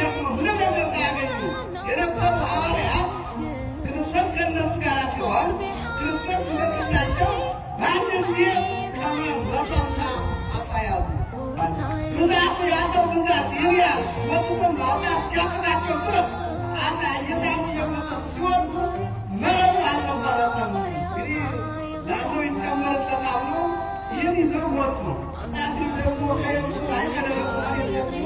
ደግሞ ምንም ነገር ሳያገኙ የነበሩ ሐዋርያት ክርስቶስ ከእነሱ ጋር ሲሆን ክርስቶስ ሲመስላቸው በአንድ ጊዜ ከመ 150 ዓሣ ያዙ። ብዛቱ የዓሣው ብዛት ይህን ወጥቶ ማውጣት እስኪያቅታቸው ድረስ ዓሣ እየሳቡ እየቆጠሩ ሲወጡ መረቡ አልተቋረጠም። እንግዲህ ላለው ይጨመርለታል ነው። ይህን ይዘው ወጡ። ሲል ደግሞ ከየብሱ ላይ ከደረቁ መሬት ደግሞ